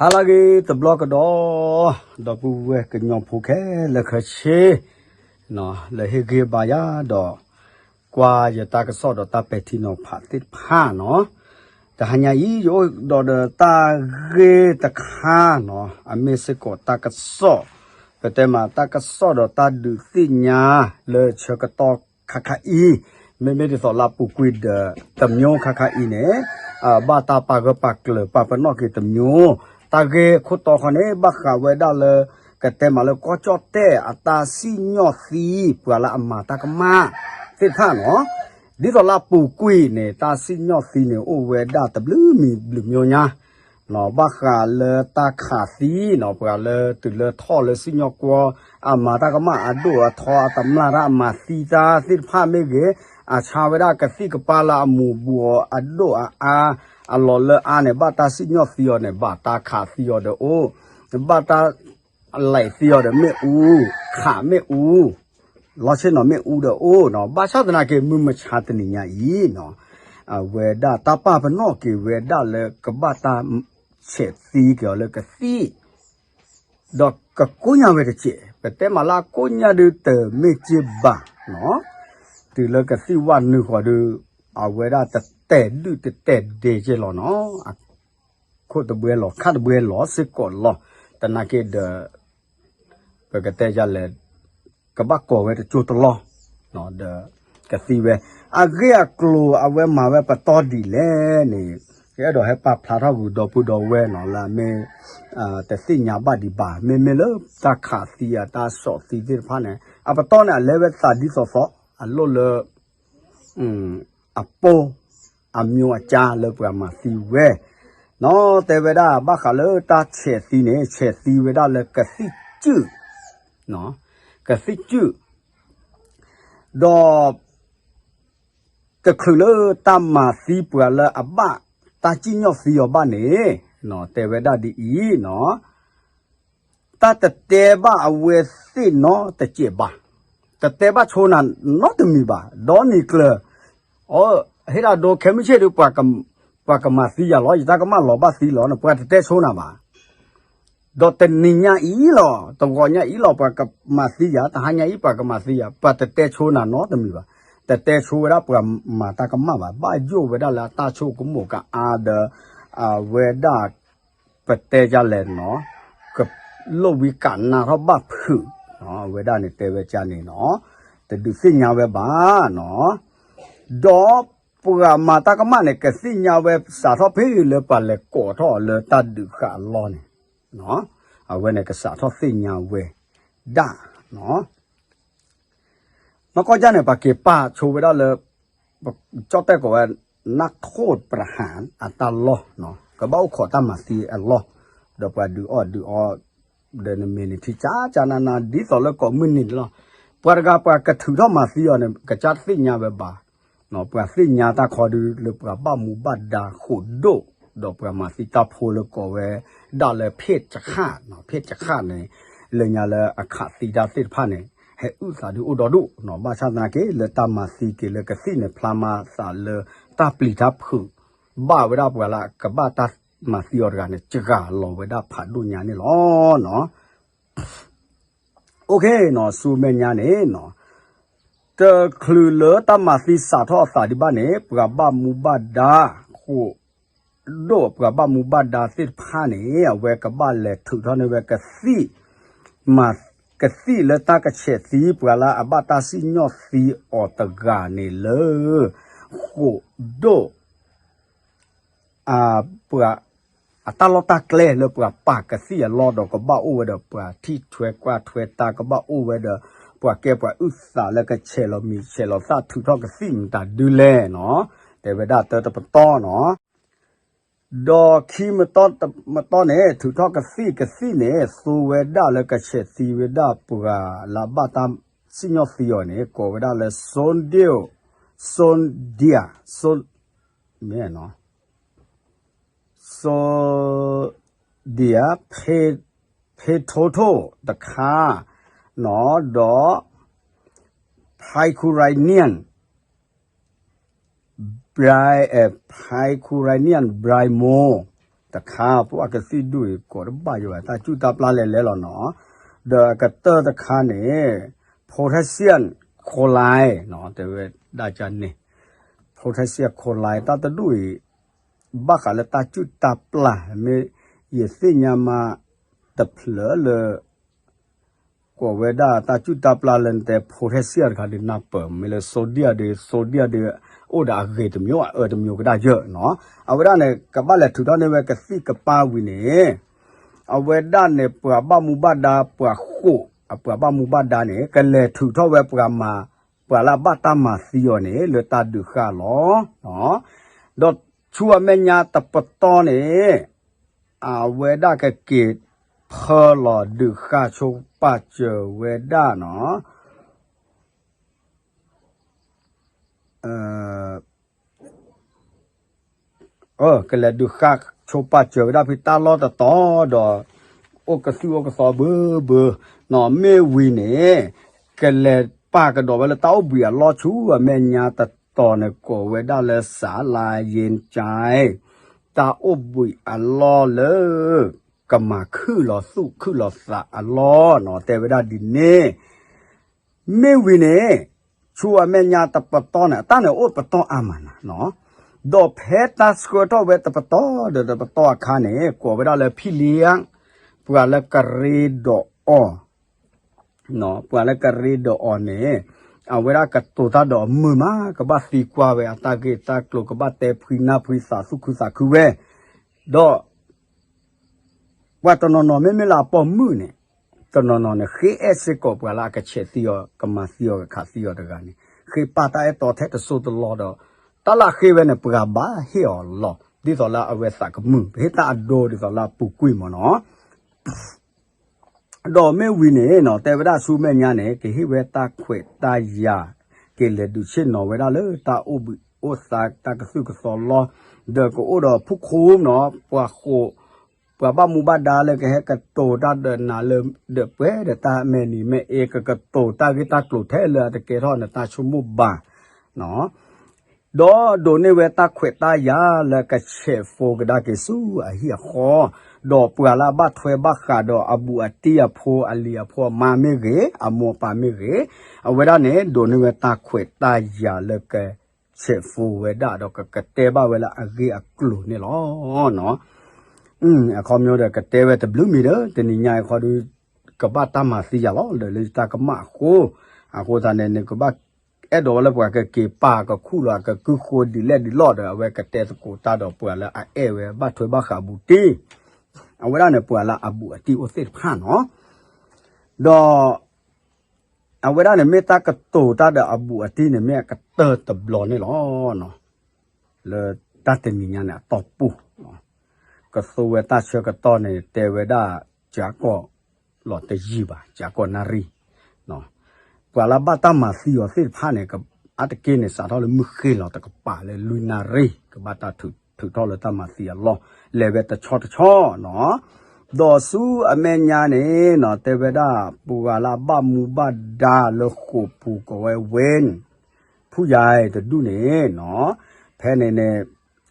ဟါလၢအဂ့ၤတဘျီကဒီး, ဒီပုၢ်ဝဲၢ်ကညီဖိခဲလၢာ်ခဲဆ့, လၢဟ့ၣ်ဂံၢ်ဘါယၤဒီး ကွၢ်ယတၢ်ကစီၣ်ဒီးတၢ်ပဲာ်ထံနီၤဖးသ့ၣ်တဖၣ်နီၤ, တဟါညါအံၤ ယအိၣ်ဒီးဒီးတၢ်ဂ့ၢ်တခါနီၤ, အမ့ၢ်စ့ၢ်ကီးတၢ်ကစီၣ်, ပတဲမးတၢ်ကစီၣ်ဒီးတၢ်ဒုးသ့ၣ်ညါလၢဆၢကတီၢ်ခါခါအံၤ, မ့မ့ၢ်ဒ်သိးလၢအပူၤကွံာ်ဒီး တမျိုးခါခါအံၤန့ၣ်, ဘၣ်တၢ်ပာ်ဂၢၢ်ပာ်ကျၢၤပာ်ပနီၣ်က့ၤတမျိုး, တၢ်ဂ့ၢ်ခိၣ်တီဃီန့ၣ် ဘၣ်ဃးဝဲဒၣ်လၢ ကတဲမးလၢကီၢ်ကၠီၣ်တဲၣ်အတၢ်စံၣ်ညီၣ်သံ ပှၤလၢအမၤတၢ်ကမၣ်သ့ၣ်တဖၣ်နီၤ, ဒ်သိးလၢအပူၤကွံာ်န့ၣ် တၢ်စံၣ်ညီၣ်သံန့ၣ် အိၣ်ဝဲဒၣ်တဘျုးမံၤဘျုးမျိုးညါ ဘၣ်ဃးလၢတၢ်ခးသံနီၤ, ပှၤလၢတုၤလၢထီၣ်လၢစံၣ်ညီၣ်ကွီၢ် အမၤတၢ်ကမၣ်အဒိၣ်အထီ အတမျၢ်တၢ်အမၤသံတၢ်သ့ၣ်တဖၣ်မ့ၢ်ဂ့ၤ, အဆါဝဲဒၣ်ကသံၣ်ကပၤလၢအမူးဘူးအီၤအဒိၣ်အအါ, အလီၤလၢအါန့ၣ် ဘၣ်တၢ်စံၣ်ညီၣ်သံအီၤန့ၣ် ဘၣ်တၢ်ခးသံအီၤဒီးအိၣ်, ဘၣ်တၢ် လဲၤသံအီၤဒီးမ့ၣ်အူ, ခးမ့ၣ်အူ, လီၤဆ့ၣ်နီၤမ့ၣ်အူဒီးအိၣ်နီၤ, ဘၣ်ဆၣ်သနာ်က့မုၢ်မဆါတနံၤညါအံၤနီၤ, အဝဲဒၣ်တၢ်ပာ်ပနီၣ်က့ၤဝဲဒၣ်လၢကဘၣ်တၢ်ဆဲးသံက့ၤအီၤလၢကသံၣ်, ဒီးကကိညါဝဲတစဲး, ပတဲမးလၢအကိညါဒုးတမ့ၢ်က့ဘၣ်နီၤ, တုၤလၢကသံၣ်ဝဲနုာ်ဃီၤဒုး, အဝဲဒၣ်တတဲာ်ဒုၣ်တတဲာ်ဒဲးက့လီၤနီၤ ခိၣ်တဘှဲလီၤခါတဘှဲလီၤစ့ၢ်ကီးလီၤ, သနာ်က့ဒီး ပကတဲယလဲၣ်, ကဘၣ်ကိးဝဲတကၠိတလီၢ်, ဒီးကသံဝဲ, အဂ့ၢ်အကျိၤအဝဲမၤဝဲပတီၢ်ဒ်လဲၣ်န့ၣ်, ယအဲၣ်ဒိးဟဲပာ်ဖျါထီၣ်ဂုၤဒီပုၢ်ဒီဝဲၢ်နီၤ လၢအမ့ၢ် တသ့ၣ်ညါဘၣ်ဒံးဘၣ်, မ့မ့ၢ်လၢတၢ်ခးသံအတၢ်ဆီၣ်သံသ့ၣ်တဖၣ်န့ၣ် အပတီၢ်န့ၣ် အလဲၤဝဲသးဒ်သိးသိး, အလိၣ်လၢ အပိၢ် အမျိုးအကြားလၢပှၤမၤသံဝဲ, နီၤ တဲဝဲဒၣ်ဘၣ်ဃးလၢတၢ်ဆဲးသံန့ၣ် ဆဲးသံဝဲဒၣ်လၢကသံၣ်စုၣ်, ကသံၣ်စုၣ်, ဒီး တချုးလၢတၢ်မၤသံပှၤလၢအဘၣ်တၢ်စံၣ်ညီၣ်သံအီၤဘၣ်န့ၣ်, တဲဝဲဒၣ်ဒ်အံၤနီၤ တၢ်တတဲဘၣ်အဝဲသ့ၣ်နီတစဲးဘၣ်, တတဲဘၣ်ဆိနၤနီတမံၤဘၣ်, ဒီနံၤကျၢၤ, အ ဟ့ၣ်ဒၣ်ဒိခဲမုၢ်ဆ့ၣ်ဒီး ပှၤကမၤသံယၤလီၤ, ယတၢ်ကမၣ်လီၤဘၣ်သံလီၤန့ၣ် ပှၤတတဲဆိနၤဘၣ်. ဒီးတနံၤညါအံၤလီၤ, တဂီၤညါအံၤလီၤ ပှၤကမၤသံယၤ, တဟါညါအံၤပှၤကမၤသံယၤ, ပှၤတတဲဆိနၤနီတမံၤဘၣ်. တတဲဆိဝဲဒၣ်ပှၤမၤတၢ်ကမၣ်ဘၣ်, ဘၣ်ယိၣ်ဝဲဒၣ်လၢအတၢ်ဆိကမိၣ်ကအါဒီး အဝဲဒၣ် ပတဲယလဲၣ်နီၤ, ကလိၣ်ဝံကးနးထီၣ်ဘၣ်ဖုး, အဝဲဒၣ်န့ၣ်တဲဝဲကန့ၣ်နီၤ, တဒုးသ့ၣ်ညါဝဲဘၣ်နီၤ. ဒီးပှၤမၤတၢ်ကမၣ်န့ၣ် ကသ့ၣ်ညါဝဲစးထီၣ်ဖဲလၢပှၤလဲၤကိးထီၣ်အီၤလၢတၢ်ဒုးဃာ်အလီၢ်န့ၣ်, အဝဲန့ၣ်ကစးထီၣ်သ့ၣ်ညါဝဲဒၣ်နီၤ. နီၢ်ကီၢ်ကၢ်န့ၣ် ပှၤက့ၤပာ်ဆိဝဲဒၣ်လၢ ကၠီၣ်တဲၣ်ကိးဝဲ နၢ်ခိၣ်ပြဟၣ်အတၢ်လီၢ်, ကဘၣ်အိၣ်ခိးတၢ်မၤသံအလီၢ်, ဒီးပှၤဒုးအီၣ်ဒုးအီ ဒီးနမ့ၢ်န့ၣ်ထံကၠးကၠးနးနး ဒ်သိးလၢကိးမုၢ်နံၤန့ၣ်လီၤ. ပှၤတဂၤပှၤကထုးထီၣ်မၤသံအီၤန့ၣ် ကစၢ်သ့ၣ်ညါဝဲဘၣ်. ပှၤသ့ၣ်ညါတၢ်ခီဒုးလၢပှၤဘၣ်မူဘၣ်ဒါဃိးဒိၣ်, ဒီးပှၤမၤသံတၢ်ဖိလၢကိးဝဲဒၣ်လၢဖ့ၣ်ကခၣ်, ဖ့ၣ်ကခၣ်န့ၣ် လၢညါလၢအခးသံတၢ်သ့ၣ်တဖၣ်န့ၣ် ဟဲအုၣ်သးဒုးအိၣ်ဒီဒူၣ်, ဘၣ်ဆၣ်သနာ်က့ လၢတၢ်မၤသံက့ၤလၢကသံၣ်န့ၣ် ဖျါမၤသးလၢတၢ်ပျံၤတၢ်ဖုး ဘၣ်ဝဲဒၣ်ပှၤလၢကဘၣ်တၢ်မၤသံအီၤတဂၤန့ၣ် စှၤလီၤဝဲဒၣ်ဖးဒိၣ်ညါန့ၣ်လီၤ. အိၣ်ခ့နီၤ ဆူမဲာ်ညါန့ၣ်နီၤ, တချုးလၢတၢ်မၤသံစးထီၣ်အသးဒံးဘၣ်န့ၣ် ပှၤဘၣ်မူဘၣ်ဒါ ဃိးဒိၣ်ပှၤဘၣ်မူဘၣ်ဒါသ့ၣ်တဖၣ်န့ၣ် အဝဲကဘၣ်လဲၤထုးထီၣ်န့ၢ်ဝဲကသံၣ်, မၤကသံၣ်လၢတၢ်ကဆဲးသံ ပှၤလၢအဘၣ်တၢ်စံၣ်ညီၣ်သံအီၤတဂၤန့ၣ်လၢ ဃိးဒိၣ် ပှၤ အတၢ်လီၢ်တၢ်ကျဲလၢပှၤပာ်ကသံၣ်အလီၢ်ဒီး ကဘၣ်အိၣ်ဝဲဒီးပှၤထံၣ်ထွဲကွၢ်ထွဲတၢ် ကဘၣ်အိၣ်ဝဲဒီး ပှၤကဲပှၤအုၣ်သးလၢကဆဲးလီၤမံၤဆဲးလီၤသၣ် ထုးထီၣ်ကသံၣ်မတၤဒုလဲၣ်နီၤ, တဲဝဲဒၣ်တၢ်တပတီၢ်နီၤ. ဒီးခံမတီၢ်တမတီၢ်န့ၣ် ထုးထီၣ်ကသံၣ် ကသံၣ်န့ၣ် သိဝဲဒၣ်လၢကဆဲးသံဝဲဒၣ်ပှၤလၢအဘၣ်တၢ်စံၣ်ညီၣ်သံအီၤန့ၣ် ကိးဝဲဒၣ်လၢ Sodium, Sodium, Sodium potassium တခါနီၤ, ဒီး pyrrolium, pyrrolium bromide တခါ ပှၤကသံၣ်ဒူၣ်အံၤ ကိးတဘၣ်ယိၤဘၣ် တၢ်စူၢ်တၢ်ပျၢ်လဲၤလဲၤလီၤနီၤ. ဒီးအကတၢၢ်တခါန့ၣ် potassium chloride နီၤ တဲဝဲဒၣ်ကန့ၣ် potassium chloride တၢ်တဒူၣ်အံၤ ဘၣ်ဃးလၢတၢ်စူၢ်တၢ်ပျၢ် မ့ၢ်ယသ့ၣ်ညါမး တဖျၢၣ်လၢ ကိးဝဲဒၣ်တၢ်စူၢ်တၢ်ပျၢ်လၢနတဲ potassium တခါဒုးနၢ်ပၢၢ် မ့ၢ်လၢ sodium ဒုး sodium ဒုး အိၣ်ဒီးအဂ့ၤတမျိုး အအၢတမျိုးကဒါယၢၢ်နီၤ. အဝဲဒၣ်န့ၣ် ကဘၣ်လဲၤထုးထီၣ်န့ၢ်ဝဲကသံၣ်ကပၢ်ဝံၤန့ၣ် အဝဲဒၣ်န့ၣ် ပှၤဘၣ်မူဘၣ်ဒါ ပှၤဃိာ် အပှၤဘၣ်မူဘၣ်ဒါန့ၣ် ကလဲၤထုးထီၣ်ဝဲပှၤမၤ ပှၤလၢအဘၣ်တၢ်မၤသံအီၤန့ၣ် လၢတၢ်ဒုးဃာ်လီၤ. ဒီးဆူအမဲာ်ညါတပတီၢ်န့ၣ် အဝဲဒၣ်ကက့ၤဖၢလီၤဒုးဃာ်ဆိပာ်စၢၤဝဲဒၣ်နီၤ ကလဲၤဒုးဃာ်ဆိပာ်စၢၤဝဲဒၣ်ဖဲတၢ်လီၢ်တတီၤဒီး အိၣ်ကသုၣ်အိၣ်ကသီဘၢဘၢနီၤ မ့ၢ်ဝံၤန့ၣ် ကလဲၤပာ်ကဒီးဝဲလၢတၢ်အိၣ်ဘှံးအလီၢ်ဆူအမဲာ်ညါတတီၤန့ၣ် ကိးဝဲဒၣ်လၢ စးလါယ့ကၠဲ တၢ်အိၣ်ဘှံးအလီၢ်လၢ ကမၤခုၣ်လီၤသူၣ်ခုၣ်လီၤသးအလီၢ်နီၤ တဲဝဲဒၣ်ဒ်န့ၣ် မ့ၢ်ဝံၤန့ၣ် ဆူအမဲာ်ညါတပတီၢ်န့ၣ် အတၢ်န့ၣ်အိၣ်ပတီၢ်အါမးနၤနီၤ ဒီးဖဲတၢ်ဆှၢထီၣ်ဝဲတပတီၢ်ဒီးတပတီၢ်အခါန့ၣ် ကိးဝဲဒၣ်လၢဖံလံ ပှၤလၢကရ့ဒီးအီၤ ပှၤလၢကရ့ဒီးအီၤန့ၣ် အဝဲဒၣ်ကတိၤတၢ်ဒီးအမုာ်မး ကဘၣ်သံကွၢ်ဝဲအတၢ်ဂ့ၢ်တၢ်ကျိၤ ကဘၣ်တဲဖှံနၢ်ဖှံသးသူၣ်ခုသးခုဝဲ ဒီး ပှၤတနီၤနီၤမ့မ့ၢ်လၢအပိာ်မုၣ်န့ၣ် တနီၤနီၤန့ၣ် ဃ့အဲၣ်စ့ၢ်ကီးပှၤလၢအကဆဲးသံအီၤ ကမၤသံအီၤ ကခးသံအီၤတဂၤန့ၣ် ဃ့ပာ်တၢ်အဲၣ်တီထဲတစိၢ်တလီၢ်ဒီး တၢ်လၢအဃ့ဝဲန့ၣ် ပှၤဘၣ်ဟ့ၣ်အီၤလီၤ ဒ်သိးလၢအဝဲသးကမုာ် ပဟ့ၣ်တၢ်အဒိဒ်သိးလၢအပူၤကွံာ်မးနီၤ ဒီးမ့ၢ်ဝံၤန့ၣ်နီၤ တဲဝဲဒၣ်ဆူမဲာ်ညါန့ၣ် ကဟ့ၣ်ဝဲတၢ်ခွဲးတၢ်ယာ် ကလဲၤဒုးဆ့ၣ်နီၤဝဲဒၣ်လၢတၢ်အိၣ်ဘှံးအိၣ်သါတၢ်ကသုၣ်ကသီလီၤ ဒီးကအိၣ်ဒီးဖုၣ်ခူနီၤ ပှၤဃိာ် ပှၤဘၣ်မူဘၣ်ဒါလၢကဟဲကတိၤတၢ်ဒီးနၤလၢ ဒီးပှဲၤဒီးတၢ်မဲာ်နံၤမဲာ်အ့ ကကတိၤတၢ်ဂ့ၢ်တၢ်ကျိၤထဲလၢအတကဲထီၣ်နတၢ်ဆိကမိၣ်ဘၣ် ဒီးဒိးန့ၢ်ဝဲတၢ်ခွဲးတၢ်ယာ်လၢကဆဲးဖိကဒါက့ၤဆူအဟံၣ်အဃီ, ဒီးပှၤလၢအဘၣ်ထွဲဘၣ်ဃးဒီးအဘူးအတံၢ်အဖိအလံၤအဖိအမါမ့ၢ်ဂ့ၤ, အမိၢ်အပၢ်မ့ၢ်ဂ့ၤ, အဝဲဒၣ်န့ၣ် ဒိးန့ၢ်ဝဲတၢ်ခွဲးတၢ်ယာ်လၢကဆဲးဖိဝဲဒၣ်ဒီးကကတဲဘၣ်ဝဲလၢအဂ့ၢ်အကျိၤန့ၣ်လီၤ. အခီပညီဒီးကတဲဝဲတဘျုးမံၤဒီး တနံၤညါအံၤဃီဒီး ကဘၣ်တၢ်မၤသံယၤလီၤ ဒီးလၢတၢ်ကမၣ်အဃိ, အဃိသတးန့ၣ် နကဘၣ်အဲၣ်ဒိးဝဲလၢပှၤကက့ၤပာ်ကခူၣ်လီၤ ကကုၢ်ဃိဒ်လဲၣ်ဒ်လဲၣ်ဒီး အဝဲကတဲသကိးတၢ်ဒီးပှၤလၢအအဲၣ်ဝဲဘၣ်ထွဲဘၣ်ဃးဘူးတံၢ်, အဝဲဒၣ်န့ၣ် ပှၤလၢအဘူးအတံၢ်အိၣ်သ့ၣ်တဖၣ်နီၤ, ဒီး အဝဲဒၣ်န့ၣ်မ့ၢ်တၢ်ကတိၤတၢ်ဒီးအဘူးအတံၢ်န့ၣ် မ့ၢ်အကတၢၢ်တဘျီန့ၣ်လီၤ. လၢတၢ်တနံၤညါန့ၣ်အတီၢ်ပူၤ, ကသိဝဲတၢ်ဆၢကတီၢ်န့ၣ် တဲဝဲဒၣ် ကၠးကီၢ်လီၤတယံာ်ဘၣ် ကၠးကီၢ်နၣ်ရံၣ်, ပှၤလၢဘၣ်တၢ်မၤသံအီၤသ့ၣ်တဖၣ်န့ၣ် အါတက့ၢ်န့ၣ် စးထီၣ်လၢမုၢ်ဃ့ၢ်လီၤတကပၤလၢလွံၢ်နၣ်ရံၣ် ကဘၣ်တၢ်ထုးထီၣ်လၢတၢ်မၤသံအလီၢ် လဲၤဝဲတဆီတဆီနီၤ, ဒီးဆူအမဲာ်ညါန့ၣ်နီၤ တဲဝဲဒၣ် ပှၤလၢအဘၣ်မူဘၣ်ဒါလၢဃိာ်ပူၤကိးဝဲ Wayne ဖူယၤတဒူၣ်န့ၣ်နီၤ, ဖဲန့ၣ်န့ၣ်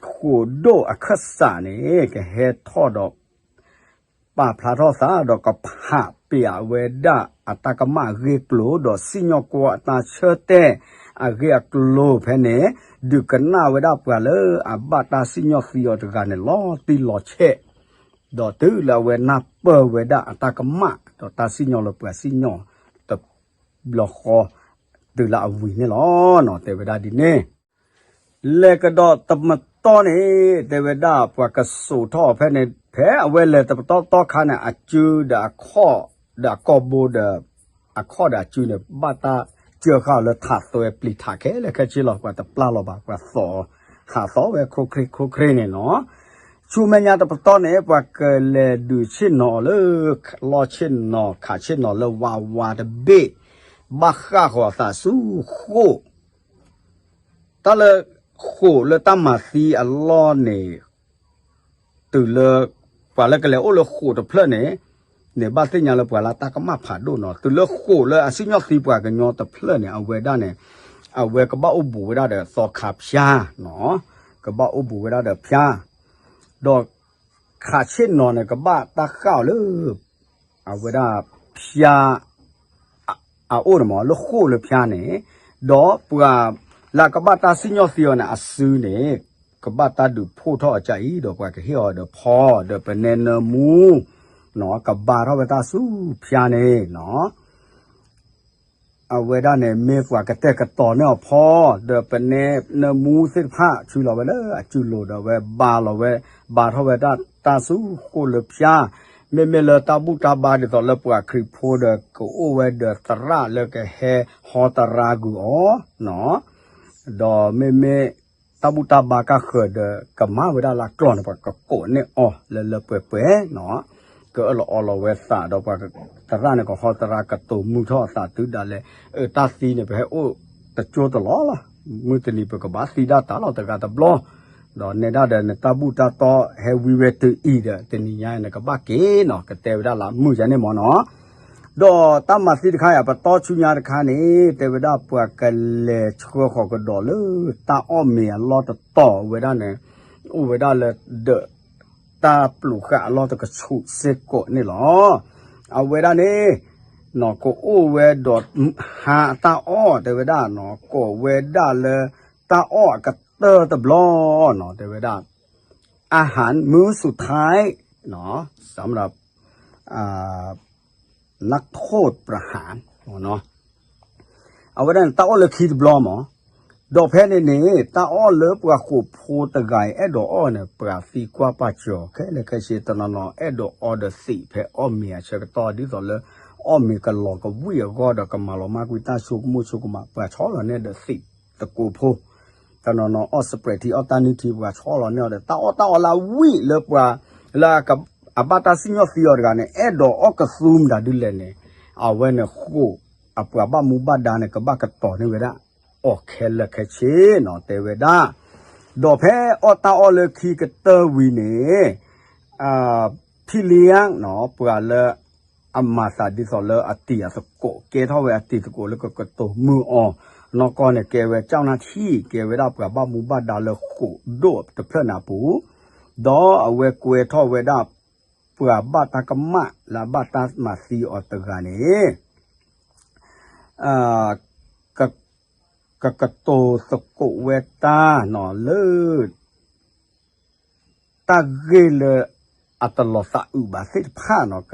ဃိာ်ဒိၣ်အခၢၣ်စးန့ၣ် ကဟဲထီၣ်ဒီး ပာ်ဖျါထီၣ်သး ဒီးကဖးပျးဝဲဒၣ်အတၢ်ကမၣ်အဂ့ၢ်အကျိၤ ဒီးစံၣ်ညီၣ်ကွီၢ်အတၢ်ဆၢတဲာ်အဂ့ၢ်အကျိၤဖဲန့ၣ်, ဒုးကနၣ်ဝဲဒၣ်ပှၤလၢအဘၣ်တၢ်စံၣ်ညီၣ်သံအီၤတဂၤန့ၣ် လီၤတံၢ်လီၤဆဲး, ဒီးတုၤလၢအဝဲနၢ်ပၢၢ်ဝဲဒၣ်အတၢ်ကမၣ် ဒီးတၢ်စံၣ်ညီၣ်လၢပှၤစံၣ်ညီၣ်တဘျီဃီ တုၤလၢအဝံၤန့ၣ်လီၤ. တဲဝဲဒၣ်ဒ်န့ၣ် လဲၤကဒီးတပတီၢ်န့ၣ် တဲဝဲဒၣ်ပှၤကစိာ်ထီၣ်ဖဲန့ၣ် ဖဲအဝဲလဲၤတပတီၢ်တီၢ်ခါန့ၣ် အစုဒီးအခီၣ် ဒီးအကိာ်ဘိဒီး အခီၣ်ဒီးအစုန့ၣ် ဘၣ်တၢ်စၢဃာ်အီၤလၢထးသွဲပျံၤထးခဲလၢာ်ခဲဆ့လီၤ. ပှၤတပျၢ်လီၤဘၣ် ပှၤသိး ဟးသိးဝဲခိၣ်ချ့ခိၣ်ချ့န့ၣ်နီၤ, ဆူမဲာ်ညါတပတီၢ်န့ၣ် ပှၤကလဲၤဒုးဆ့ၣ်နီၤအီၤလၢ လီၢ်ဆ့ၣ်နီၤ ခးဆ့ၣ်နီၤလၢဝါဝါတဘ့ၣ် ဘၣ်ဃၣ်ဃီၤသးဆူဃိာ် တၢ်လၢဃိာ်လၢတၢ်မၤသံအလီၢ်န့ၣ် တုၤလၢ ပှၤလၢကလဲၤအိၣ်လၢဃိာ်တဖျၢၣ်န့ၣ် န့ၣ်ဘၣ်သ့ၣ်ညါလၢပှၤလၢတၢ်ကမၣ်ဖးဒိၣ်နီၤ, တုၤလၢဃိာ်လၢအစံၣ်ညီၣ်သံပှၤကညီတဖျၢၣ်န့ၣ် အဝဲဒၣ်န့ၣ် အဝဲကဘၣ်အိၣ်ဘူးဝဲဒၣ်ဒီးသီခါဖၠါနီၤ, ကဘၣ်အိၣ်ဘူးဝဲဒၣ်ဒီးဖၠါ, ဒီး ခးဆ့ၣ်နီၤန့ၣ် ကဘၣ်တၢ်ဃၣ်အီၤလၢ အဝဲဒၣ်ဖၠါ အအိၣ်န့ၣ်မး လၢဃိၣ်လၢဖၠါန့ၣ်, ဒီးပှၤလၢအကဘၣ်တၢ်စံၣ်ညီၣ်သံအီၤန့ၣ် အစုန့ၣ် ကဘၣ်တၢ်ဒုးဖှိၣ်ထီၣ်အီၤကအံၤ ဒီးပှၤကဟ့ၣ်အီၤဒီးဖီ ဒီးပနဲနၢမူ ကဘါထီၣ်ဝဲတၢ်ဆူဖၠါန့ၣ်နီၤ. အဝဲဒၣ်န့ၣ် မ့ၢ်ပှၤကတဲာ်ကတီၤန့ၢ်အီၤဖီ ဒီးပနဲနၢမူသ့ၣ်တဖၣ် ဆူလီၤဝဲလၢအစုလိၤဒီးဝဲဘါလီၤဝဲ ဘါထီၣ်ဝဲတၢ်ဆူဃိၣ်လၢဖၠါ, မ့မ့ၢ်လၢတၢ်ဘူၣ်တၢ်ဘါဒ်သိးလၢပှၤခရံာ်ဖိဒီး ကအိၣ်ဝဲဒီးသရၣ်လၢကဟဲဟီတရါကွံာ်အီၤနီၤ, ဒီးမ့မ့ၢ် တၢ်ဘူၣ်တၢ်ဘါကၢ်ဃၢၤဒီး ကမၤဝဲဒၣ်လၢကျီၢ်န့ၣ် ပှၤကကိးန့ၢ်အီၤလၢလၢပှဲၤပှဲၤနီၤ, ကအၢၣ်လီၤအီလီၤဝဲသးဒီးပှၤသရၣ်န့ၣ် ကဟီတရါကတိၤမုၢ်ထီၣ်အသးတုၤဒၣ်လဲာ်, အတၢ်သံန့ၣ် ပဟဲအိၣ်တကၠိတလီၢ်လီၤ, မုၢ်တနံၤပကဘၣ်သံဒၣ်တၢ်လီၤတဂၤတဘျီ, ဒီးနဲဒၣ်ဒီးနတၢ်ဘူၣ်တၢ်တီဟဲဝံဝဲတုၤအံၤဒီး တနံၤညါအံၤနကဘၣ်က့ၤနီၤ, ကတဲဝဲဒၣ်လၢမုၢ်ယါန့ၣ်မ့ၢ်နီၤ. ဒီးတၢ်မၤသံတခါအံၤ ပတီၢ်ဆူညါတခါန့ၣ် တဲဝဲဒၣ်ပှၤကလဲၤဆှၢဃီၤကဒီးလၢတၢ်အီၣ်မ့ၤအလီၢ်တတီၤဝဲဒၣ်န့ၣ်, အိၣ်ဝဲဒၣ်လၢဒီး တၢ်ပျူၤဃာ်အလီၢ်တကဆူးစ့ၢ်ကီးန့ၣ်လီၤ. အဝဲဒၣ်န့ၣ် ကအိၣ်ဝဲဒီးဟါအတၢ်အီၣ် တဲဝဲဒၣ်နီၤ, ကိးဝဲဒၣ်လၢတၢ်အီၣ်အကတၢၢ်တဘျီနီၤ, တဲဝဲဒၣ် อาหารมื้อสุดท้าย สำหรับ นักโทษประหาร အဝဲဒၣ်န့ၣ် တၢ်အီၣ်လၢခံတဘျီမး, ဒီးဖဲန့ၣ်န့ၣ် တၢ်အီၣ်လၢပှၤဃိာ်ဖိတဂၤအံၤ အဲၣ်ဒိးအီၣ်န့ၣ် ပှၤသံကွၢ်ပာ်စၢၤအီၤခဲလၢာ်ခဲဆ့, တနီၤနီၤ အဲၣ်ဒိးအီဒီးသံးဖဲအီၣ်မ့ၤအဆၢကတီၢ် ဒ်သိးလၢ အီၣ်မ့ၤကလီၤကဝံၣ်အဂီၢ်ဒီး ကမၤလီၤမၢ်ကွံာ်တၢ်ဆိကမိၣ်ဆိကမး, ပှၤဆီလီၤန့ၢ်ဒီးသံးသကိးဖိ, တနီၤနီၤ အီၣ်စပဲးထံ အီၣ်တၢ်နုၢ်ထံ ပှၤဆီလီၤန့ၢ်အီၤဒီး တၢ်အီၣ်တၢ်အီလၢအဝံၣ်လၢပှၤ လၢအဘၣ်တၢ်စံၣ်ညီၣ်သံအီၤတဂၤန့ၣ် အဲၣ်ဒိးအီၣ်ကသူမတၤဒ်လဲၣ်န့ၣ်, အဝဲန့ၣ်ဃိာ်အပှၤဘၣ်မူဘၣ်ဒါန့ၣ် ကဘၣ်ကတီၤန့ၢ်ဝဲဒၣ် အီၤခဲလၢာ်ခဲဆ့နီၤ, တဲဝဲဒၣ်. ဒီးဖဲအီၣ်တၢ်အီၣ်လၢခံကတၢၢ်ဝံၤန့ၣ် ဖံလံယါနီၤ ပှၤလၢ အမၤသးဒ်သိးလၢအတံၤအသကိး ကဲထီၣ်ဝဲအတံၤသကိးလၢကကတိၤမုၢ်အီၤ, နီၢ်ကီၢ်န့ၣ် ကဲဝဲကၠီၣ်နၢ်ထံၣ် ကဲဝဲဒၣ်ပှၤဘၣ်မူဘၣ်ဒါလၢဃိာ်ဒိၣ်တဖျၢၣ်န့ၣ်အပူၤ, ဒီးအဝဲကွဲထီၣ်ဝဲဒၣ် ပှၤဘၣ်တၢ်ကမၣ်လၢအဘၣ်တၢ်မၤသံအီၤတဂၤန့ၣ် ကကတိၤသကိးဝဲတၢ်နီၤ လၢ တၢ်ဂ့ၢ်လၢအတလီၤသးအုးဘၣ်သ့ၣ်တဖၣ်နီၤ, က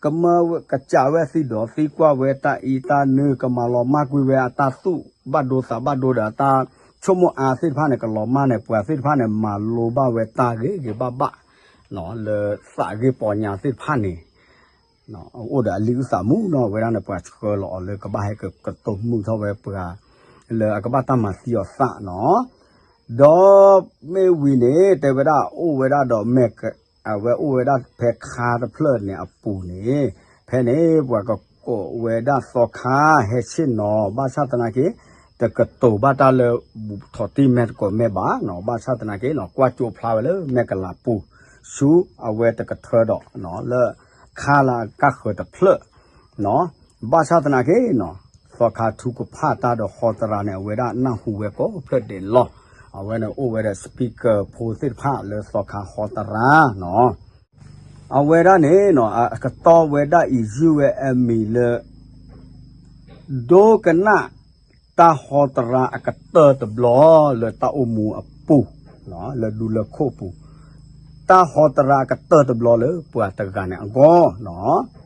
ကမၢဝဲ ကစးဝဲအသံဒီး သံကွၢ်ဝဲတၢ်အံၤတၢ်နုၢ် ကမၤလီၤမၢ်ကွံာ်ဝဲအတၢ်သူၣ်ဘၣ်ဒိသးဘၣ်ဒိဒီး အတၢ်ဆိကမိၣ်အါသ့ၣ်တဖၣ်န့ၣ် ကလီၤမၢ်န့ၣ် ပှၤသ့ၣ်တဖၣ်န့ၣ် မၤလိဘၣ်ဝဲတၢ်ဂ့ၤဂ့ၤဘၣ်ဘၣ် လၢသးဂ့ၢ်ပီညါသ့ၣ်တဖၣ်န့ၣ် အိၣ်ဒီးအလံာ်အုၣ်သးမူနီၤ, အဝဲဒၣ်န့ၣ် ပှၤဆှၢလီၤအီၤလၢကဘၣ်ဟဲကကတိၤမုၢ်ထီၣ်ဝဲပှၤ လၢအကဘၣ်တၢ်မၤသံအီၤသးနီၤ, ဒီးမ့ၢ်ဝံၤန့ၣ် တဲဝဲဒၣ်အိၣ်ဝဲဒၣ်ဒီးမဲာ် အဝဲအိၣ်ဝဲဒၣ်ဖဲခါတဖျၢၣ်န့ၣ်အပူၤန့ၣ်, ဖဲန့ၣ် ပှၤကကိးဝဲဒၣ်သီခါဟဲဆ့ၣ်နီၤ ဘၣ်ဆၣ်သနာ်က့ တကတိၤဘၣ်တၢ်လၢ ထီၣ်တံၢ်မဲာ်သကိးမဲာ်ဘၣ်နီၤ, ဘၣ်ဆၣ်သနာ်က့နီၤ ကွၢ်ကၠိဖျါဝဲလၢမဲာ်ကလၤပူၤ ဆူအဝဲတကထၢဒီး လၢခါလၢအကၢ်ဃၢၤတဖျၢၣ်နီၤ, ဘၣ်ဆၣ်သနာ်က့နီၤ သီခါထုကဖၣ်တၢ်ဒီးဟီတရါန့ၣ် အဝဲဒၣ်နၢ်ဟူဝဲကိးဖျၢၣ်ဒဲးလီၤ, အဝဲန့ၣ်အိၣ်ဝဲဒီး speaker ဖိသ့ၣ်တဖၣ်လၢသီခါဟီတရါနီၤ, အဝဲဒၣ်န့ၣ်နီၤ အကတီၢ်ဝဲဒၣ်အံၤ ယုၢ်ဝဲအမံၤလၢ ဒိကနၣ်တၢ်ဟီတရါအကတၢၢ်တဘျီ လၢတၢ်အိၣ်မူအပူၤ, လၢဒူလၢခိၣ်ပူၤ, တၢ်ဟီတရါအကတၢၢ်တဘျီလၢပှၤတဂၤန့ၣ်အဂီၢ်နီၤ,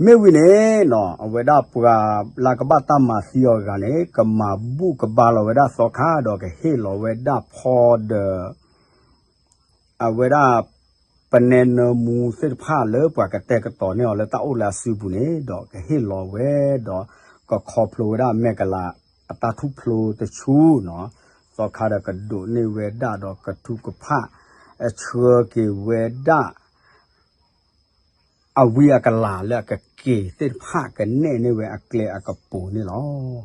မ့ၢ်ဝံၤန့ၣ်နီၤ အဝဲဒၣ်ပှၤလၢကဘၣ်တၢ်မၤသံအီၤတဂၤန့ၣ် ကမၤဘူၣ်ကဘါလီၤဝဲဒၣ်သီခါဒီးကဟ့ၣ်လီၤဝဲဒၣ်ဖီဒီး အဝဲဒၣ် ပနဲနၢမူသ့ၣ်တဖၣ်လၢပှၤကတဲာ်ကတီၤန့ၢ်အီၤလၢတၢ်အိၣ်လၢအစုပူၤန့ၣ် ဒီးကဟ့ၣ်လီၤဝဲဒီး ကခီဖျိဝဲဒၣ်မဲာ်ကလၤအတၢ်ထူၣ်ဖျိတဆူနီၤ, သီခါဒီးကဒိးန့ၢ်ဝဲဒၣ်ဒီးကထုကဖၣ် အဆှၢက့ၤဝဲဒၣ် အဝံအကလၤလၢအကက့ၤသ့ၣ်တဖၣ် ကနဲၣ်န့ၢ်ဝဲအကျဲအကပူၤန့ၣ်လီၤ.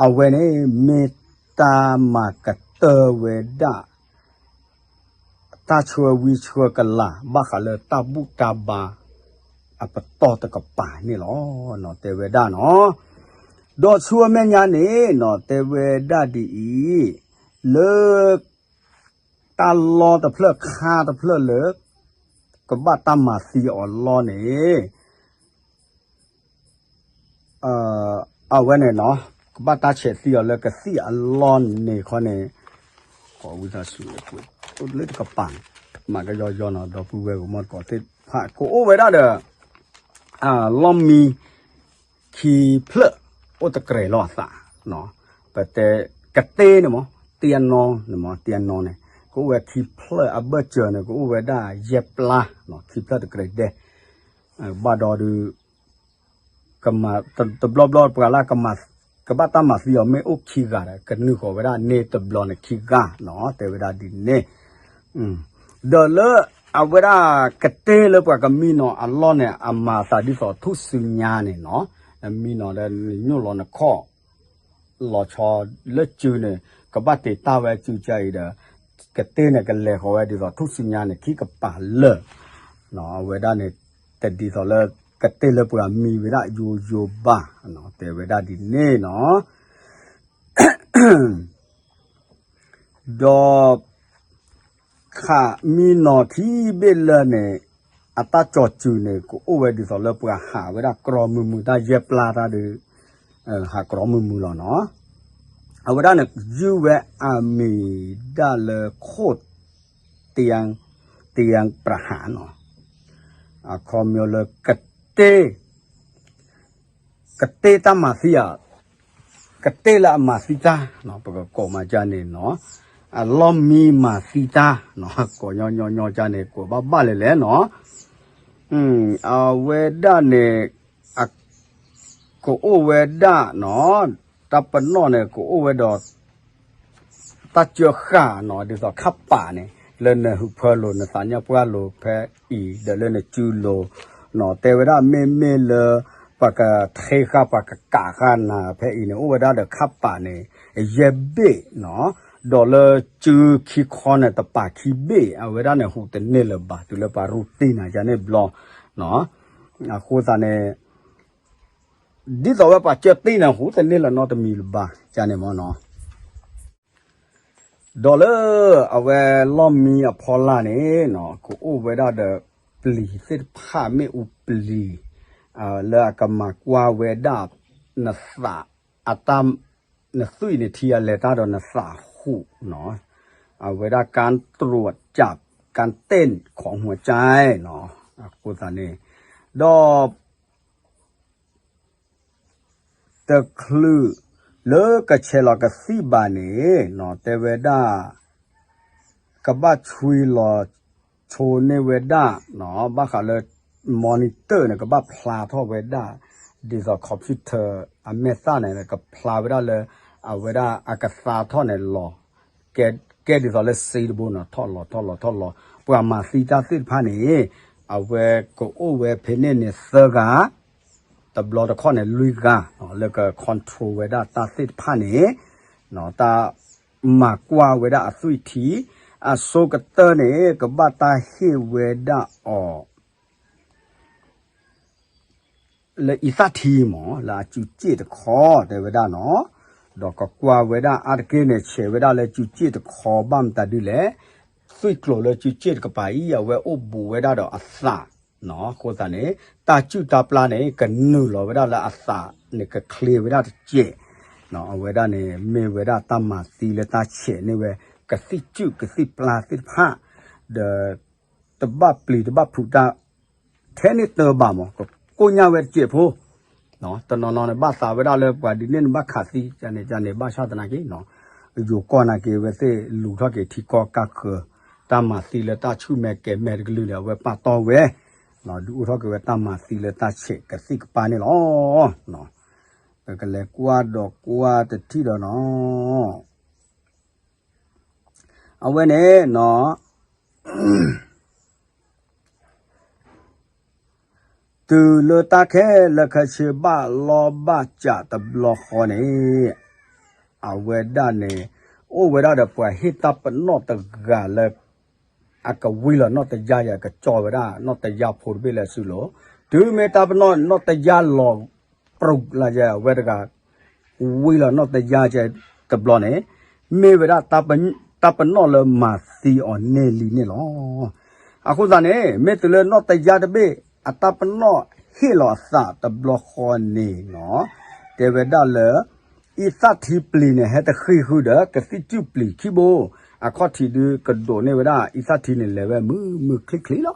အဝဲန့ၣ်မ့ၢ်တၢ်မၤကတၢၢ်ဝဲဒၣ် တၢ်ဆှၢဝံဆှၢကလၤ ဘၣ်ဃးလၢတၢ်ဘူၣ်တၢ်ဘါအပတီၢ်တကပၤန့ၣ်လီၤ. တဲဝဲဒၣ်နီၤ, ဒီးဆူအမဲာ်ညါန့ၣ်နီၤ တဲဝဲဒၣ်ဒ်အံၤ, လၢ တၢ်လီၢ်တဖျၢၣ်ခါတဖျၢၣ်လၢ ကဘၣ်တၢ်မၤသံအီၤလီၢ်န့ၣ် အဝဲန့ၣ်နီၤ ကဘၣ်တၢ်ဆဲးသံအီၤလၢကသံၣ်အလီၢ်န့ၣ်ခီန့ၣ် ကိးဝံသးစူၤ လၢတကပၤ မၤကယီယီနီၤ ဒီပုၢ်ဝဲၢ်ကမီၣ်တကိးသ့ၣ်တဖၣ် ကအိၣ်ဝဲဒၣ်ဒီး လီၢ်မံ ခံဖျၢၣ် အိၣ်တကြဲးလီၤအသး ပတဲ ကတ့န့ၣ်မး တ့အနီန့ၣ်မး တ့အနီန့ၣ် ကအိၣ်ဝဲခံဖျၢၣ်အဘၢၣ်စၢၤန့ၣ် ကအိၣ်ဝဲဒၣ်ယဲၢ်ပျါ ခံဖျၢၣ်တကြဲးဒဲး ဘၣ်ဒီးဒုး ကမၤ တဘျီဘျီပှၤလၢ ကဘၣ်တၢ်မၤသံအီၤမ့ၢ်အိၣ်ခံဂၤဒီး ကနုာ်ဃီၤဝဲဒၣ်န့ၢ်တဘျီန့ၣ်ခံဂၤနီၤ တဲဝဲဒၣ်ဒ်န့ၣ် ဒီးလၢအဝဲဒၣ်ကတ့လၢပှၤကမံနီၤအလီၢ်န့ၣ် အမၤသးဒ်သိးထူၣ်စုညါန့ၣ်နီၤ နမံနီၤဒီးနညိၣ်လီၤနခီၣ် လီၤဆီလၢစုန့ၣ် ကဘၣ်တ့တၢ်ဝဲစုကအံၤဒီး ကတ့န့ၣ်ကလဲၤဃီၤဝဲဒ်သိးထူၣ်စုညါန့ၣ် ခံကပၤလၢာ် အဝဲဒၣ်န့ၣ် တဒ်သိးလၢ ကတ့လၢပှၤမံဝဲဒၣ်ယိယိဘၣ် တဲဝဲဒၣ်ဒ်န့ၣ်နီၤ ဒီး ခးမံနီၤခံဘ့ၣ်လၢန့ၣ် အတၢ်ကၠီၤစုန့ၣ် ကအိၣ်ဝဲဒ်သိးလၢပှၤဟးဝဲဒၣ်ကြီမုၢ်မုၢ် တၢ်ယဲၢ်ပျါတၢ်ဒီး ဟးကြီမုၢ်မုၢ်လီၤနီၤ အဝဲဒၣ်န့ၣ် ယုၢ်ဝဲအမံၤဒၣ်လၢခိၣ် တယၢင်း တယၢင်းပြဟၣ်နီၤ အခီပညီလၢ ကတ့ ကတ့တၢ်မၤသံဧါ ကတ့လၢအမၤသံတၢ် ပကကိးမၤကၢ်န့ၣ်နီၤ အလီၢ်မံမၤသံတၢ် ကိးညီညီညီကၢ်န့ၣ် ကိးဘၣ်ဘၣ်လဲၣ်လဲၣ်နီၤ အဝဲဒၣ်န့ၣ် ကအိၣ်ဝဲဒၣ်နီၤ တၢ်ပနီၣ်န့ၣ် ကအိၣ်ဝဲဒီး တၢ်စၢဃာ်နီၤ ဒ်သိးခါပာ်န့ၣ် လၢနဟုးဖၢလိာ် နသးညါပှၢ်လိာ်ဖဲအံၤ ဒီးလၢနစုလိၤနီၤ တဲဝဲဒၣ်မ့မ့ၢ်လၢ ပှၤကထ့ဃာ် ပှၤကကးဃာ်နၤဖဲအံၤန့ၣ် အိၣ်ဝဲဒၣ်ဒီးခါပာ်န့ၣ် ယဲၢ်ဘ့ၣ်နီၤ ဒီးလၢစုခံခီန့ၣ် တပာ်ခံဘ့ၣ် အဝဲဒၣ်န့ၣ် ဟူးတန့ၢ်လၢၤဘၣ် တုၤလၢပှၤရူၢ်တံၢ်နၤယါန့ၣ်ဘျီ အဃိသတးန့ၣ် ဒ်သိးဝဲပှၤကၢၢ်တံၢ်န့ၣ် ဟူးတန့ၢ်လၢၤနီတမံၤလၢၤဘၣ် ကန့ၣ်မ့ၢ်နီၤ ဒီးလၢအဝဲလီၢ်မံအဖီလာ်န့ၣ်နီၤ ကအိၣ်ဝဲဒၣ်ဒီးပျံၤသ့ၣ်တဖၣ်မ့ၣ်အူပျံၤ လၢအကမၤကွၢ်ဝဲဒၣ် နသး အတၢ် နသွံၣ်န့ၣ်ထံအလဲၤတၢ်ဒီးနသးဟူးနီၤ အဝဲဒၣ် การตรวจจับ การเต้นของหัวใจ နီၤ အဃိသတးန့ၣ် ဒီး တချုးလၢကဆဲးလီၤကသံၣ်ဘၣ်န့ၣ်နီၤ တဲဝဲဒၣ် ကဘၣ်ဆွံလီၤဆိန့ၢ်ဝဲဒၣ်နီၤ ဘၣ်ဃးလၢ monitor န့ၣ် ကဘၣ်ဖျါထီၣ်ဝဲဒၣ် ဒ်သိး computer အမဲာ်သၣ်န့ၣ် ကဖျါဝဲဒၣ်လၢ အဝဲဒၣ်အကသါထီၣ်န့ၣ်လီၤ ကဲ ကဲဒ်သိးလၢစ့တဘိနီၤ ထီၣ်လီၤထီၣ်လီၤထီၣ်လီၤ ပှၤမၤသံတၢ်သ့ၣ်တဖၣ်န့ၣ် အဝဲကအိၣ်ဝဲဖဲန့ၣ်န့ၣ်သၢဂၤ တဘျီတခီၣ်န့ၣ်လွံၢ်ဂၤ လၢက control ဝဲဒၣ်တၢ်သ့ၣ်တဖၣ်န့ၣ် တၢ်မၤကွၢ်ဝဲဒၣ်အသွံၣ်ထံ အဆိကတၢၢ်န့ၣ် ကဘၣ်တၢ်ဟ့ၣ်ဝဲဒၣ်အီၤ လၢအံသၣ်ထံမး လၢအစုစ့ၣ်တခီ တဲဝဲဒၣ်နီၤ ဒီးကကွၢ်ဝဲဒၣ်အါတက့ၢ်န့ၣ် ဆဲးဝဲဒၣ်လၢစုစ့ၣ်တခီဘၣ်မတၤဒုလဲၣ် သွံၣ်ကျိၤလၢစုစ့ၣ်တကပၤအံၤ အဝဲအိၣ်ဘူးဝဲဒၣ်ဒီးအသးနီၤ အဃိသတးန့ၣ် တၢ်စုၣ်တၢ်ပျၢ်န့ၣ် ကနုာ်လီၤဝဲဒၣ်လၢအသးန့ၣ် ကချ့ဝဲဒၣ်တစဲး အဝဲဒၣ်န့ၣ် မ့ၢ်ဝဲဒၣ်တၢ်မၤသံလၢတၢ်ဆဲးန့ၢ်ဝဲ ကသံၣ်စုၣ်ကသံၣ်ပျၢ်သ့ၣ်တဖၣ် ဒီး တဘၣ်ပျံၤတဘၣ်ဖုးတၢ် ထဲန့ၣ်တဘၣ်မး ကကိၢ်ညါဝဲတစဲးဖိ တနီၤနီၤန့ၣ် ဘၣ်သးဝဲဒၣ်လၢပှၤဒ်န့ၣ်န့ၣ် ဘၣ်ခးသံ ကန့ၣ်ကန့ၣ် ဘၣ်ဆၣ်သနာ်က့ ယိၤကီၢ်နာ်က့ အဝဲသ့ၣ်လူၤထီၣ်က့ၤထံကီၢ်ကါဃၢၤ တၢ်မၤသံလၢတၢ်ဆူၣ်မဲာ်ကဲၤမဲာ်တကလုာ်န့ၣ် အဝဲပာ်တီၢ်ဝဲ ဒုးအိၣ်ထီၣ်က့ၤဝဲတၢ်မၤသံလၢတၢ်ဆဲးကသံၣ်ကပၤန့ၣ်လီၤ. ပကလဲၤကွၢ်ဒီးကွၢ်တထံၣ်ဒီးနီၤ အဝဲန့ၣ်နီၤ တုၤလၢတၢ်ခဲလၢာ်ခဲဆ့ဘၣ်လီၢ်ဘၣ်စးတဘျီဃီန့ၣ် အဝဲဒၣ်န့ၣ် အိၣ်ဝဲဒၣ်ဒီးပှၤဟ့ၣ်တၢ်ပနီၣ်တဂၤလၢ အကဝံလီၤနီၢ်တယၢ်ယဲ ကကၠီဝဲဒၣ်နီၢ်တယၢ်ဖိတဘ့ၣ်လၢအစုလိၤ တုၤမ့ၢ်တၢ်ပနီၣ်နီၢ်တယၢ်လီၤ ပြူးလၢယဲ အဝဲတဂၤ ဝံလီၤနီၢ်တယၢ်ယဲတဘျီန့ၣ် မ့ၢ်ဝဲဒၣ်တၢ်ပ တၢ်ပနီၣ်လၢမၤသံအီၤန့ၢ်လံန့ၣ်လီၤ. အဃိသတးန့ၣ် မ့ၢ်တုၤလၢနီၢ်တယါတဘ့ၣ် အတၢ်ပနီၣ်ဟ့ၣ်လီၤအသးတဘျီဃီန့ၣ်နီၤ, တဲဝဲဒၣ်လၢ အံသၣ်ထံပျံၤန့ၣ် ဟဲတဃံဃုာ်ဒီး ကသံၣ်စုၣ်ပျံၤခံဘိ, အခီၣ်ထံးဒုးကဒိးန့ၢ်ဝဲဒၣ် အံသၣ်ထံန့ၣ် လဲၤဝဲမုာ်မုာ်ချ့ချ့လီၤ.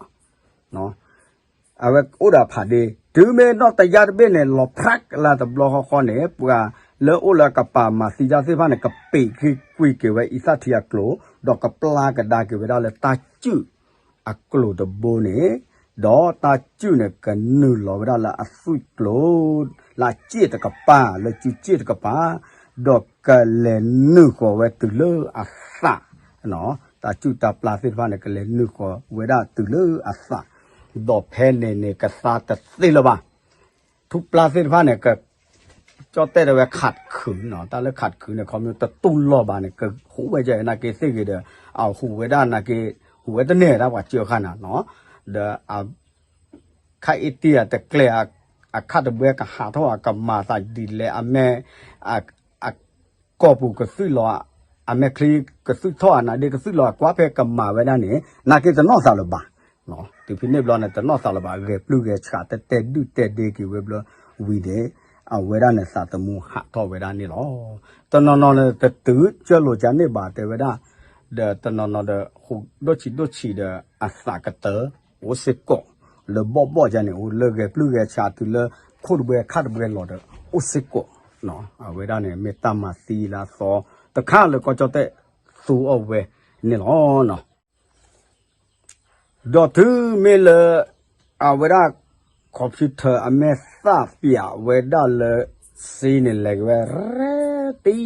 အဝဲအိၣ်ဒီးဖးဒ့, တုၤမ့ၢ်နီၢ်တယါတဘ့ၣ်န့ၣ် လီၤဖြးကလါတဘျီဃီဃီန့ၣ် ပှၤလၢအိၣ်လၢအကပၤမၤသံတၢ်သ့ၣ်တဖၣ်န့ၣ် ကပ့းကွံာ်က့ၤဝဲအံသၣ်ထံအကျိၤ, ဒီးကပျၢ်ကဒါက့ၤဝဲဒၣ်လၢတၢ်စုၣ်အကျိၤတဘိန့ၣ်, ဒီးတၢ်စုၣ်န့ၣ် ကနုာ်လီၤဝဲဒၣ်လၢအသွံၣ်ကျိၤ လၢအစ့ၣ်တကပၤ လၢစုစ့ၣ်တကပၤ, ဒီးကလဲၤနုာ်ဃီၤဝဲတုၤလၢအသး တၢ်စုၣ်တၢ်ပျၢ်သ့ၣ်တဖၣ်န့ၣ် ကလဲၤနုာ်ဃီၤဝဲဒၣ်တုၤလၢအသး, ဒီးဖဲန့ၣ်န့ၣ် ကသါတသ့လၢၤဘၣ်. ထူၣ်ပျၢ်သ့ၣ်တဖၣ်န့ၣ် က ကၠီၣ်တဲၣ်တဲဝဲ ခးတခုနီၤ, တၢ်လၢခးတခုန့ၣ် ခီဖျိတတူၢ်လိာ်ဘၣ်န့ၣ် ကဟူးဝဲဒၣ်နာ်က့သ့ၣ်ဂ့ၤဒီး အဟူးဝဲဒၣ်နာ်က့ ဟူးဝဲတန့ၢ်တၢ်ပှၤစၢဃာ်နၤနီၤ, ဒီး ခါအံၤတံၢ်အတကျဲၤ အခးတဘှဲကဟးထီၣ် အကမၤသးဒ်လဲၣ် အမဲာ် အ အကိာ်ပူၤကသွံၣ်လီၤ, အမဲာ်ချံကသွံၣ်ထီၣ် အနါဒ့ကသွံၣ်လီၤ အကွၢ်ဖဲကမၤဝဲဒၣ်န့ၣ် နာ်က့တနီၣ်သးလၢၤဘၣ်. တုၤဖဲန့ၣ်ဘျီန့ၣ် တနီၣ်သးလၢၤဘၣ် ဂဲၤပျုၢ်ဂဲၤဆှး တတဲဒုၣ်တဲဒ့က့ၤဝဲဘျီဝံၤန့ၣ် အဝဲဒၣ်န့ၣ်သးသမူဟးထီၣ်ဝဲဒၣ်န့ၣ်လီၤ. တနီၤနီၤန့ၣ် တတုၤကၢၢ်လိာ်ကန့ၢ်ဘၣ် တဲဝဲဒၣ်, ဒီးတနီၤနီၤဒီး ဟူးဒိၣ်ဆံးဒိၣ်ဆံးဒီး အသးကတၢၢ် အိၣ်စ့ၢ်ကီး, လၢဘီၣ်ဘီၣ်ယါန့ၣ် အိၣ်လၢဂဲၤပျုၢ်ဂဲၤဆှးတုၤလၢ ခိၣ်တဘှဲခါတဘှဲလီၤဒီး အိၣ်စ့ၢ်ကီး, အဝဲဒၣ်န့ၣ် မ့ၢ်တၢ်မၤသံလၢအသီတခါလၢကီၢ်ကၠီၣ်တဲၣ်သူအီၤဝဲန့ၣ်လီၤ. ဒီးတုၤမ့ၢ်လၢ အဝဲဒၣ် computer အမဲာ်သၣ်ပၠးဝဲဒၣ်လၢ စ့န့ၣ် လဲၤက့ၤဝဲ ရဲတံ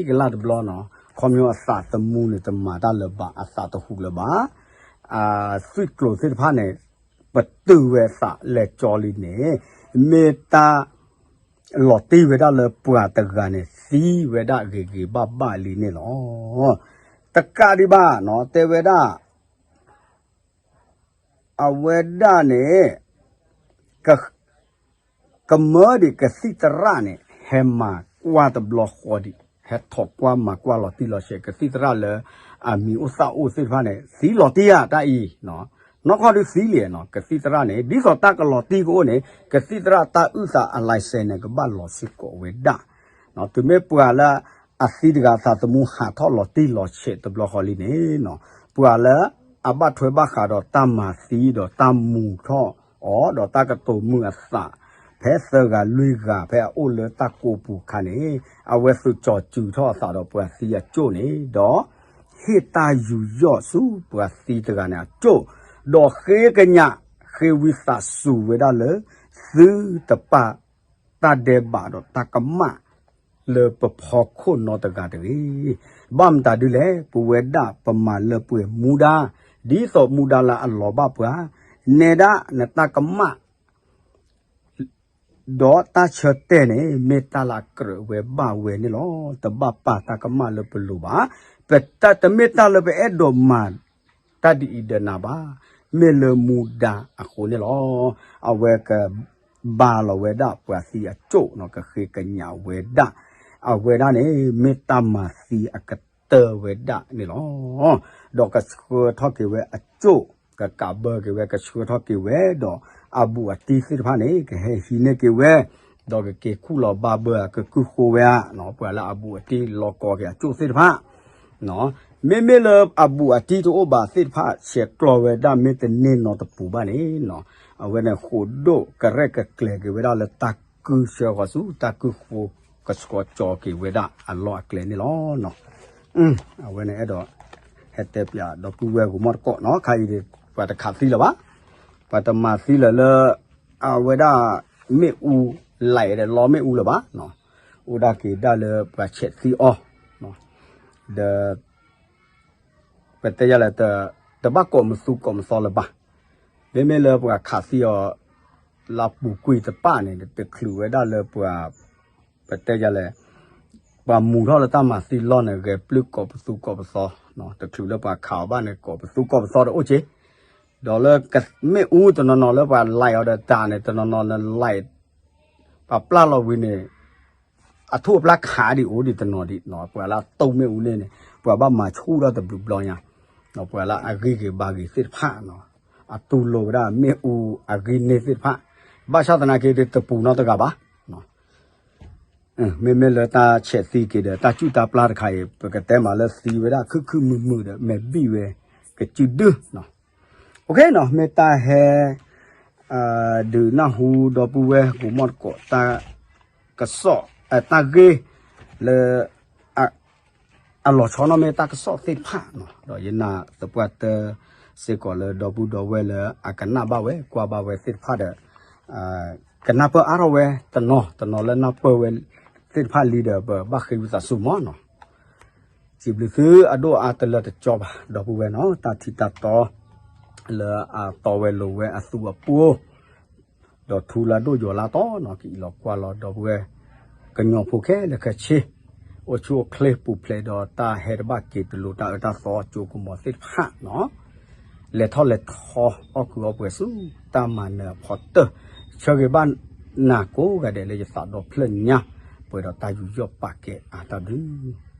ကလၢ်တဘျီနီၤ, ခီဖျိအသးသမူန့ၣ် တမၤတၢ်လၢၤဘၣ် အသးတဟူးလၢၤဘၣ်, အသွံၣ်ကျိၤသ့ၣ်တဖၣ်န့ၣ် ပတုာ်ဝဲသးလဲၤကၠီလံန့ၣ် မ့ၢ်တၢ် လီၤတံၢ်ဝဲဒၣ်လၢပှၤတဂၤန့ၣ် သံဝဲဒၣ်ဂ့ၤဂ့ၤဘၣ်ဘၣ်လံန့ၣ်လီၤ. တကးဒံးဘၣ်နီၤ တဲဝဲဒၣ် အဝဲဒၣ်န့ၣ် က ကမၢဒံးကသံၣ်သရၣ်န့ၣ် ဟဲမၤကွၢ်တဘျီဃီဒံး ဟဲထီၣ်ကွၢ်မၤကွၢ်လီၤတံၢ်လီၤဆဲး ကသံၣ်သရၣ်လၢ အမံၤအိၣ်သၣ်အိၣ်သ့ၣ်တဖၣ်န့ၣ် သံလီၤတံၢ်ဧါတၢ်အံၤ, နီၢ်ခီဒုးသံလံနီၤ ကသံၣ်သရၣ်န့ၣ် ဒ်သိးတၢ်ကလီၤတံၢ်ကအိၣ်န့ၣ် ကသံၣ်သရၣ်တၢ်အုၣ်သးအ license န့ၣ် ကဘၣ်လီၤစ့ၢ်ကီးဝဲဒၣ် တုၤမ့ၢ်ပှၤလၢအသံတဂၤအသးသမူဟးထီၣ်လီၤတံၢ်လီၤဆဲးတဘျီဃီလံန့ၣ်နီၤ ပှၤလၢအဘၣ်ထွဲဘၣ်ဃးဒီးတၢ်မၤသံဒီးတၢ်မူၤထီၣ်အီၤ ဒီးတၢ်ကတိၤမုာ်အသး ဖဲသၢဂၤလွံၢ်ဂၤ ဖဲအအိၣ်လၢတၢ်ကိးပူၤအခါန့ၣ် အဝဲသုးကၠီၤစုၤထီၣ်အသးဒီးပှၤသံအကၠိၣ်န့ၣ် ဒီး ဟ့ၣ်တၢ်ယူးယီၣ်ဆူပှၤသံတဂၤန့ၣ်အကၠိၣ်, ဒီးဃ့ကညး ဃ့ဝံသးစူၤဝဲဒၣ်လၢ သုတပာ် တၢ်ဒဲးဘးဒီးတၢ်ကမၣ် လၢပဖီခိၣ်နီတဂၤတဂ့ၤ. ဘၣ်မတၤဒ်လဲၣ် ပဝဲဒၣ်ပမၤလၢပှဲၤမူဒါ ဒ်သိးမူဒါလၢအလီၤဘၣ်ပှၤ နဲဒၣ်နတၢ်ကမၣ် ဒီးတၢ်ဆၢတဲာ်န့ၣ် မ့ၢ်တၢ်လၢအကြၢးဝဲဘၣ်ဝဲန့ၣ်လီၤ. တဘၣ်ပာ်တၢ်ကမၣ်လၢပလိၤဘၣ်. ပတၢ်တမ့ၢ်တၢ်လၢပအဲၣ်ဒိးမၤ တၢ်ဒ်အံၤဒီးနၤဘၣ်. မ့ၢ်လၢမူဒါအဃိန့ၣ်လီၤ. အဝဲက ဘါလီၤဝဲဒၣ်ပှၤသံအကၠိၣ်နီၤ ကဃ့ကညးဝဲဒၣ်. အဝဲဒၣ်န့ၣ် မ့ၢ်တၢ်မၤသံအကတၢၢ်ဝဲဒၣ်န့ၣ်လီၤ. ဒီးကဆှၢထီၣ်က့ၤဝဲအကၠိၣ် ကကးဘၢက့ၤဝဲ ကဆှၢထီၣ်က့ၤဝဲ ဒီးအဘူးအတံၢ်သ့ၣ်တဖၣ်န့ၣ် ကဟဲဟံးန့ၢ်က့ၤဝဲ ဒီးကက့ၤခူၣ်လီၤဘါဘၢ ကကုၢ်ဃိဝဲဧါ ပှၤလၢအဘူးအတံၢ်လီၤကီက့ၤအကၠိၣ်သ့ၣ်တဖၣ် မ့မ့ၢ်လၢအဘူးအတံၢ်တအိၣ်ဘၣ်သ့ၣ်တဖၣ် ဆဲးကျိးဝဲဒၣ်မ့ၢ်တန့ၢ်နီတပူၤဘၣ်န့ၣ် အဝဲန့ၣ်ဃိးဒိၣ်ကရဲၣ်ကကျဲၤက့ၤဝဲဒၣ်လၢတၢ်ကုၢ်ဆှၢဃီၤဆူ တၢ်ကုၢ်ဃိကဆှီကၠီက့ၤဝဲဒၣ်အလီၢ်အကျဲန့ၣ်လီၤ. အဝဲန့ၣ်အဲၣ်ဒိး ဟဲတဲပၠးဒီပုၢ်ဝဲၢ်ဂီၤမီၢ်တကိးနီၤ ခါအံၤ ပှၤတခးသံလၢၤဘၣ်. ပှၤတမၤသံလၢၤလၢ အဝဲဒၣ် မ့ၣ်အူ လဲၤဒီးလီမ့ၣ်အူလၢၤဘၣ်. အိၣ်ဒၣ်က့ၤဒၣ်လၢပှၤဆဲးသံအီၤ ဒီး ပတဲယၤလဲၣ် တဘၣ်ကိးမသူကိးမသီလၢၤဘၣ်. မ့မ့ၢ်လၢပှၤခးသံအီၤ လၢပူၤကွံာ်တပၣ်န့ၣ် တချုးဝဲဒၣ်လၢပှၤ ပတဲယၤလဲၣ် ပှၤမူၤထီၣ်လၢတၢ်မၤသံလီၢ်န့ၣ် ဂဲၤပျုၢ်ကိးပသူကိးပသီ, တချုးလၢပှၤခးအီၤဘၣ်န့ၣ် ကိးပသူကိးပသီတအိၣ်က့ၤ. ဒီးလၢမ့ၣ်အူတနီၤနီၤလၢပှၤလဲၤအီၤဒီးတၢ်န့ၣ် တနီၤနီၤန့ၣ်လဲၤ ပှၤပျၢ်လီၤဝံၤန့ၣ် အထူၣ်အပျၢ်ခးဒံးအိၣ်ဒံးတနီၤဒံးနီၤ, ပှၤလၢအတိၢ်မ့ၣ်အူန့ၣ်န့ၣ် ပှၤဘၣ်မၤဆူၣ်ထီၣ်တဘျုးဘျီညါ, ပှၤလၢအဂ့ၤဂ့ၤဘၣ်ဂ့ၤသ့ၣ်တဖၣ်နီၤ, အတူၢ်လိာ်ဝဲဒၣ်မ့ၣ်အူအဂ့ၤန့ၢ်သ့ၣ်တဖၣ်, ဘၣ်ဆၣ်သနာ်က့ဒီးတပူၤနီတဂၤဘၣ် မ့မ့ၢ်လၢတၢ်ဆဲးသံက့ၤဒီး တၢ်ကူၣ်တၢ်ပျၢ်တခါအံၤ ပကတဲမးလၢသံဝဲဒၣ်ခုၣ်ခုၣ်မုာ်မုာ်ဒီး မဲာ်ဘံၣ်ဝဲကစုဒုနီၤ. အိၣ်ခ့နီၤ, မ့ၢ်တၢ်ဟဲ ဒုးနၢ်ဟူဒီပုၢ်ဝဲၢ် ကိးမီၢ်တကိး တၢ်ကစီၣ် တၢ်ဂ့ၢ်လၢ အလီၤဆီနီၣ်မ့ၢ်တၢ်ကစီၣ်သ့ၣ်တဖၣ်နီၤ, ဒီးယနာ်သပှၢ်တၢၢ်စ့ၢ်ကီးလၢဒီပုၢ်ဒီဝဲၢ်လၢအကနၣ်ဘၣ်ဝဲ ကွၢ်ဘၣ်ဝဲသ့ၣ်တဖၣ်ဒီး ကနၢ်ပၢၢ်အါထီၣ်ဝဲတနီၤတနီၤလၢနၢ်ပၢၢ်ဝဲသ့ၣ်တဖၣ်လံဒီး ပဘၣ်ဃ့ဝံသးစူၤမးနီၤ. စံးဘျုးသုအဒိၣ်အါတလၢတကၠီဘၣ် ဒီပုၢ်ဝဲၢ်နီၤ, တၢ်ထံတၢ်တီ လၢအတီဝဲလိၤဝဲအသူအပူၤ ဒီးထူလၢအဒိၣ်ယိာ်လၢတီနီၤ ကအံးလီၤကွၢ်လီၤဒီပုၢ်ဝဲၢ် ကညီဖိခဲလၢာ်ခဲဆ့ အိၣ်ဆူၣ်အိၣ်ချ့ပူၤဖျဲးဒီးတၢ်ဟဲတဘၣ်က့ၤတလိၤတၢ်အၢတၢ်သီအစိကမီၤသ့ၣ်တဖၣ်နီၤ, လဲၤထီၣ်လဲၤထီ အီၣ်ကုးအီပှဲၤဆူတၢ်မၤနၢၤအဖီတၢၢ်, ဆၢဂ့ၤဘၣ်နၤကိးဂၤဒဲးလၢယသးဒီဖျၢၣ်ညါ ပှဲၤဒီးတၢ်ယူးယီၣ်ပာ်ကဲအါတၢ်ဘျုး